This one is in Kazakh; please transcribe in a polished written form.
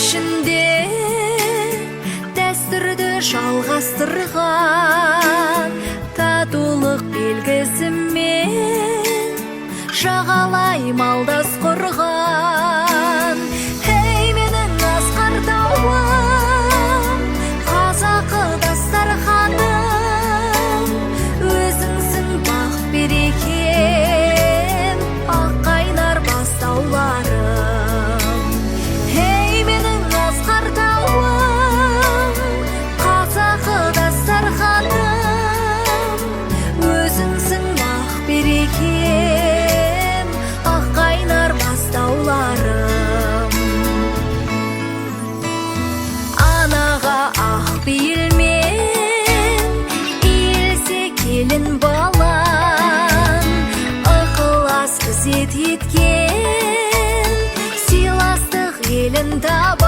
Ішінде дәстүрді жалғастырған, татулық белгісімен жағалай малдас құрған. Ей, менің асқар тауым, қазақы дастарханым, өзіңсің бақ берекем, ақ қайнар бастауларым. Ей, менің асқар тауым, қазақы дастарханым, өзіңсің бақ берекем, ақ қайнар бастауларым. Анаға ақ пейілмен иілсе келін балаң, ықылас ізет еткен сыйластық елін табан.